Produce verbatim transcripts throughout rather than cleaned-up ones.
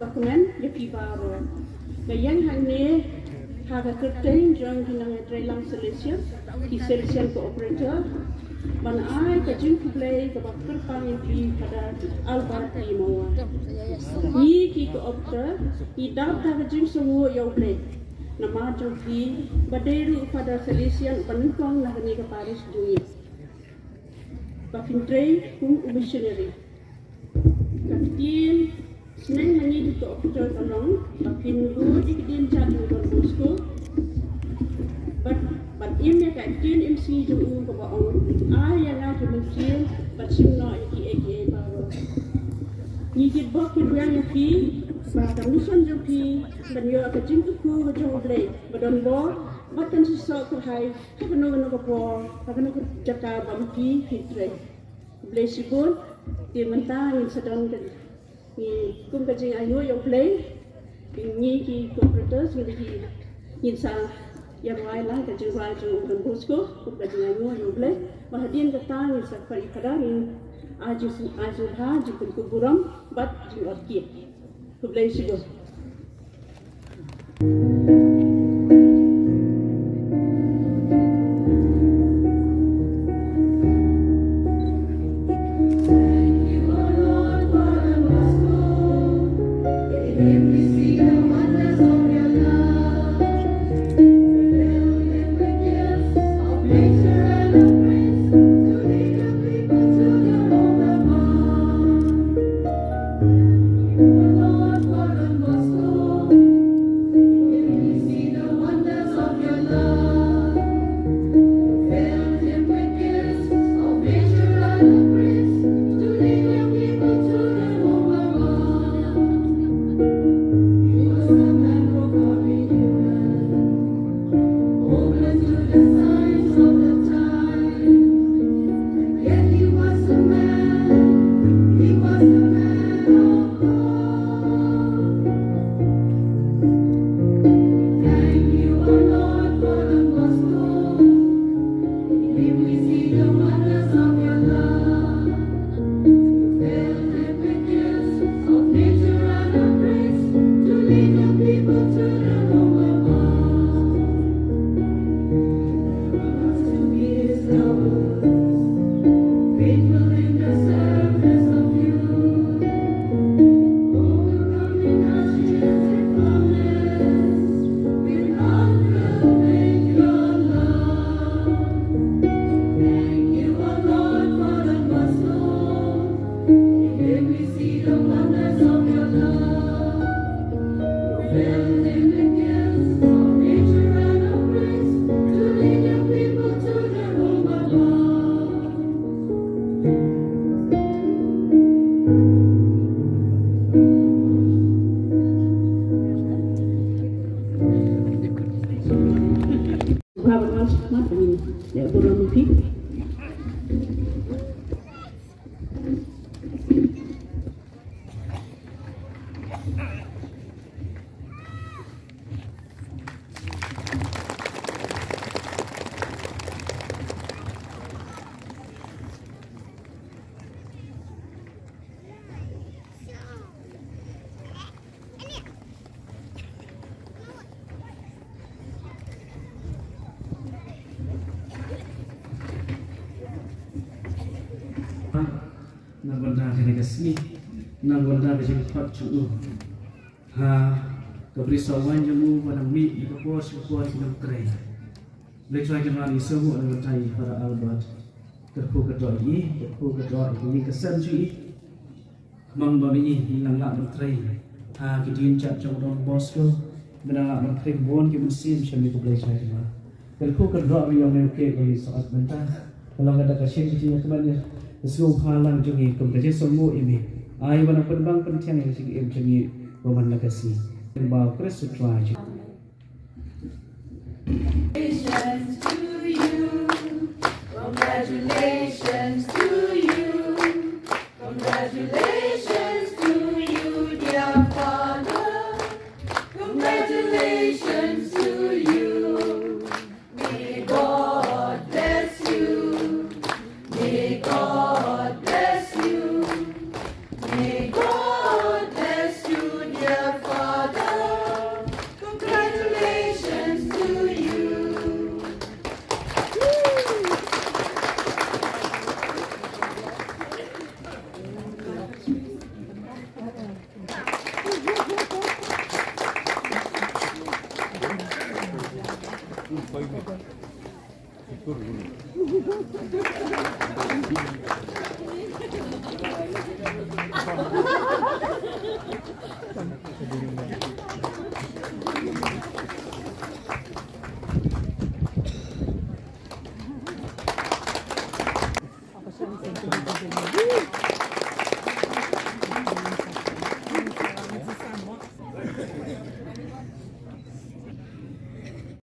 Ba kmen ïa phi baroh. Nga ïeng hangne ha ka kyrteng jong ki nongïatreilang Salesian, ki Salesian Cooperator, ban ai ka jingkhublei kaba kyrpang ïa phi Father Albert P. Mawar. Ngi ki Cooperator ngi dap da ka jingsngewnguh ïa U Blei namar jong phi ba dei ruh u Father Salesian uba nyngkong na kane ka parish jong ngi. Ba phin trei kum u missionary. Ka ktien sneng ma ngi ki Cooperator ka long ba phin bud ïa ki dienjat jong u Don Bosco. Bad ban im ïa ka ktien im sngi jong u kaba ong, ai ïa nga ki mynsiem ban shim noh ïa kiei kiei baroh. Ngi kitbok kitrwiang ïa phi ba ka mission jong phi ban ïoh ka jingkyrkhu ka jong U Blei ba don bor bad kan shisha kyrhai ha kano kano ka por, ha kano ka jaka ba ma phi phi trei. Khublei shibun. Te mynta ngin sa don ka, ngi kum ka jingainguh ïa U Blei, ngi ki Cooperator ngin sa ïa rwai la ka jingrwai jong u Don Bosco kum ka jingainguh ïa U Blei. Ba hadien kata ngin sa pyrkhat ïa ka, ngin ai jingpynkup burom bad jingor kit. Khublei shibun. Open to the signs of the time. And yet he was a man, he was a man of God. Thank you, O Lord, for the gospel. In him we see the wonders of your love. You filled him with gifts of nature and of grace to lead your people to the home above. Let me see the wonders of your love. You filled him with gifts of nature and of grace to lead your people to their home above. Baba, mas, mas, ini. Ya, kurang lebih. Na ka bynta kane ka sngi, na ka bynta ka jingkhot jong u ha ka brisoh waiñ jong u ba nang mih na ka por sha ka por ki nongtrei. Blei Trai Kynrad, ngi sngewbha na ka bynta i Father Albert. Kyrkhu kyrdoh ïa i, kyrkhu kyrdoh ïa ka ïing ka sem jong i. Mang ba me i nang lah ban trei ha ki dienjat jong u Don Bosco, me nang lah ban trei bun ki mynsiem sha me, ko Blei Trai Kynrad. Kyrkhu kyrdoh ïa me, ïa u kyrdoh ïa u kyrdoh ïa u kyrdoh. Ka long ka da ka shin ka jingïakmen ïa ka sngewbha lang jong ngi kum ka jingsngewnguh ïa me. Ai ba nang pynbang pynthiang ïa ka jingim jong ngi ba man la ka sngi. Ba u Khrist u Trai jong ngi. Congratulations to you. Congratulations to you. Congratulations to you, dear father. Congratulations to you. May God bless you. May God bless you. May God bless you, dear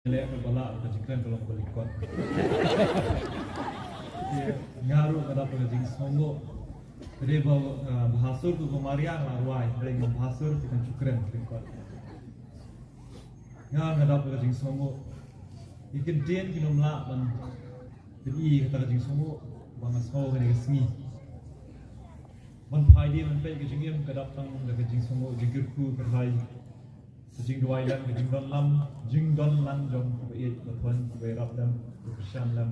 Leh ka bala ka jingkren ka long ka lyngkot. Ïa, nga ruh nga dap ka jingsngewnguh. Ka dei ba, ah, bha sur tu ko Maria nga rwai, dei nga bha sur tu kan shu kren ka lyngkot. Nga nga dap ka jingsngewnguh. Ïa ki ktien kim lah ban pyni kata ka jingsngewnguh ba nga sngew kane ka sngi. Ban phai dien ban peit ka jingim ka dap tang da ka jingsngewnguh, jingkyrkhu kyrhai. Ka jingduwai lem, ka jingdon lang, jingdon lang jong kiba ïeit, ba thon, kiba ïarap lem, ba kyrshan lem.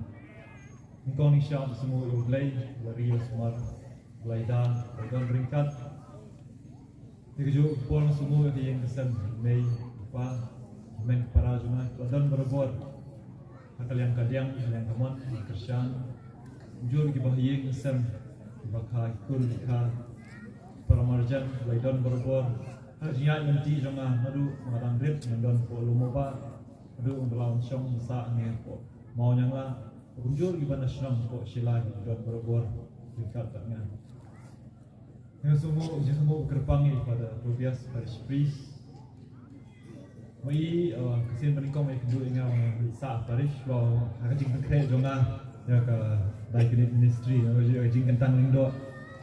Nyngkong nyngshap sngewnguh ïa U Blei, ba ri ba sumar, ba la ïada, ba don ryngkat. Te kajuh ka por sngewnguh ïa ka ïing ka sem, mei, pa, mei para jong nga, ba don barabor. Ha ka liang ka diang, ha ka liang ka mon, ha ka kyrshan. Jur kiba ha ïing ha sem, kiba kha, ki kur ki kha. Para marjan, ba la don barabor. Ha ka jingïaid lynti jong nga, naduh ba nga dang rit, nga don hapoh lum mobile. Naduh ba nga la wan shong, nga sah hangne hapoh Mawniangla. Kumjuh kiba na shnong hapoh Shillai, ki don barabor. Ryngkat bad nga. Nga sngewnguh, jingsngewnguh kyrpang ïa Father Tobias, Parish Priest. Ba i, eh, ka sien ba nyngkong ba i kynduh ïa nga ban leit sah parish, ba ha ka jingpynkhreh jong nga ïa ka Diaconate Ministry, ïa ka jingkyntang lyngdoh.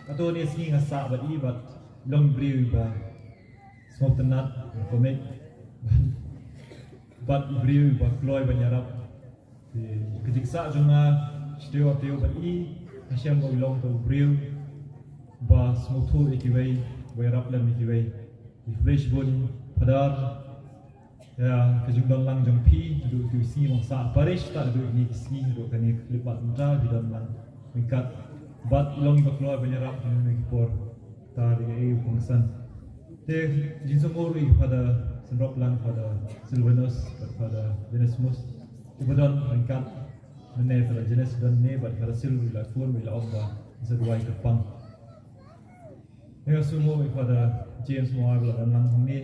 Kato kane ka sngi nga sah bad i, bad i long i briew iba sngewtynnat, comic. Bad i briew iba kloi ban ïarap. Te ka jingsah jong nga, sha taïew taïew bad i, nga shem ba i long uta u briew ba sngewthuh ïa kiwei, ba ïarap lem ïa kiwei. Te khublei shibun Father ïa ka jingdon lang jong phi, naduh kine ki sngi ba nga sah parish, tad haduh kine ki sngi, haduh kane ka khyllipmat mynta, phi don lang ryngkat bad i long iba kloi ban ïarap ha kine ki por. Te dei ïa u kongsan. Te jingsngewnguh ruh ïa Father Sendrop lang, Father Silvanus bad Father Genesmus. Kiba don ryngkat mynne, Father Genes don ne bad Father Sil ruh i la phone, i la ong ba i sa duwai kyrpang. Nga sngewnguh ïa Father James Mawar ba la don lang hangne.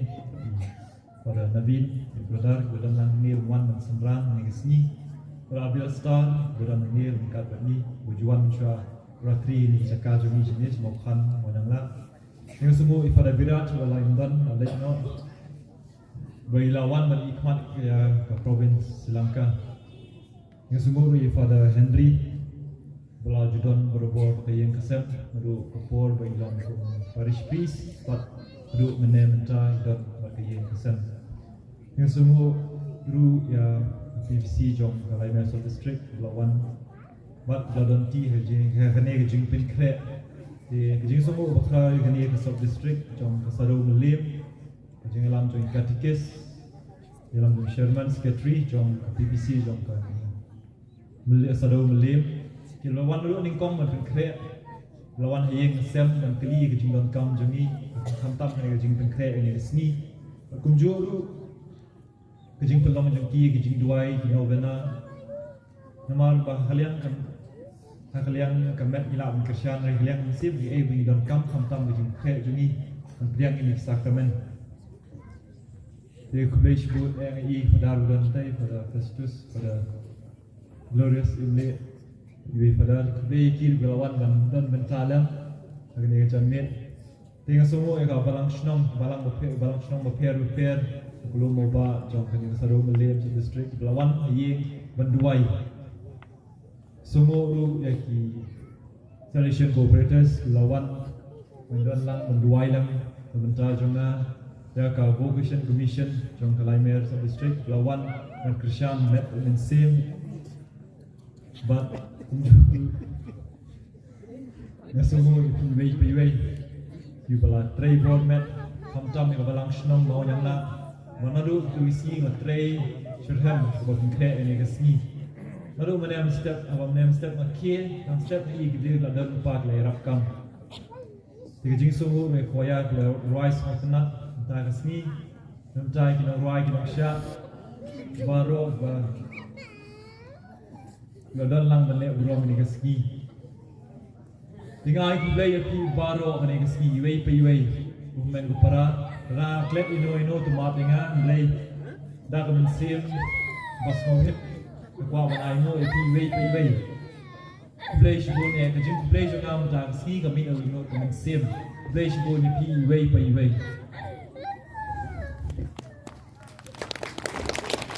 Father Navin, brother, ba don lang hangne, wan ban synran hangne ka sngi. Father Abel Star, ba don hangne ryngkat bad ngi, ba ju wan sha Ratri hangne sha ka jong ngi shane sha Mawkhan, Mawniangla. Nga sngewnguh ïa Father Biraj ba la ïa don, la leit noh. Ba i la wan ban ïa khmat ïa ka province Sri Lanka. Nga sngewnguh ruh ïa Father Henry ba la ju don barabor ka ïing ka sem, naduh ka por ba i long kum parish priest, bad haduh mynne mynta i don bad ka ïing ka sem. Nga sngewnguh ruh ïa ka P V C jong ka Laimeh Sub District ba la wan bad la don ti ha jing, ha kane ka jingpynkhreh. Te ka jingsngewnguh bakla ïa kane ka Sub District jong ka Saddew Mylliem, ka jingïalam jong i Katikis, ïalam jong i Chairman Secretary jong ka P B C jong ka Myll-, Saddew Mylliem. Ki la wan ruh nyngkong ban pynkhreh, la wan ha ïing ha sem ban kylli ka jingdonkam jong ngi, khamtam ha ka jingpynkhreh ïa kane ka sngi. Kumjuh ruh ka jingpynlong jong ki, ka jingduwai, ki novena. Namar ba ha ka liang ka, ha ka liang ka met ngi lah ban kyrshan, ha ka liang ka mynsiem ngi, eh, ba ngi donkam khamtam ka jingpynkhreh jong ngi ban pdiang ïa kine ki sakramen. Te khublei shibun, eh, ïa i Father ba don tei, Father Festus, Father Glorious Imleh, iwei i Father, khublei ïa ki ba la wan ban don bynta lem ha kane ka janmiet. Te nga sngewnguh ïa ka balang shnong, balang bapher, balang shnong bapher bapher, u Khlum Mawbah jong kane ka Saddew Mylliem Sub District, ba la wan ha ïing ban duwai. Sngewnguh ruh ïa ki Salvation Cooperators, ba la wan ban don lang ban duwai lang na ka bynta jong nga, ïa ka Vocation Commission jong ka Laimeh Sub District, ba la wan ban kyrshan met mynsiem. Bad kumjuh ruh nga sngewnguh ïa phi iwei pa iwei, ïa ba la trei bor met, khamtam ïa ka balang shnong Mawniangla. Ba naduh kito ki sngi nga trei shitrhem kaba pynkhreh ïa kane ka sngi. Naduh mynne mynstep, haba mynne mynstep nga khie, mynstep nga ïohi ki briew la don lypa ki la ïarap kam. Te ka jingsngewnguh ruh ïa ka choir ba la rwai sngewtynnat mynta ka sngi. Mynta ki nongrwai ki nongshad baroh ba Nga don lang ban leh burom ïa kane ka sngi. Te nga ai khublei ïa phi baroh kane ka sngi iwei pa iwei. U hynmen u para, lada klet ïano ïano to map ïa nga, hynrei da ka mynsiem ba sngewhit nga kwah ban ai nguh ïa phi iwei pa iwei. Khublei shibun, eh, ka jingkhublei jong nga mynta ka sngi ka mih na u lynnong ka mynsiem. Khublei shibun ïa phi iwei pa iwei.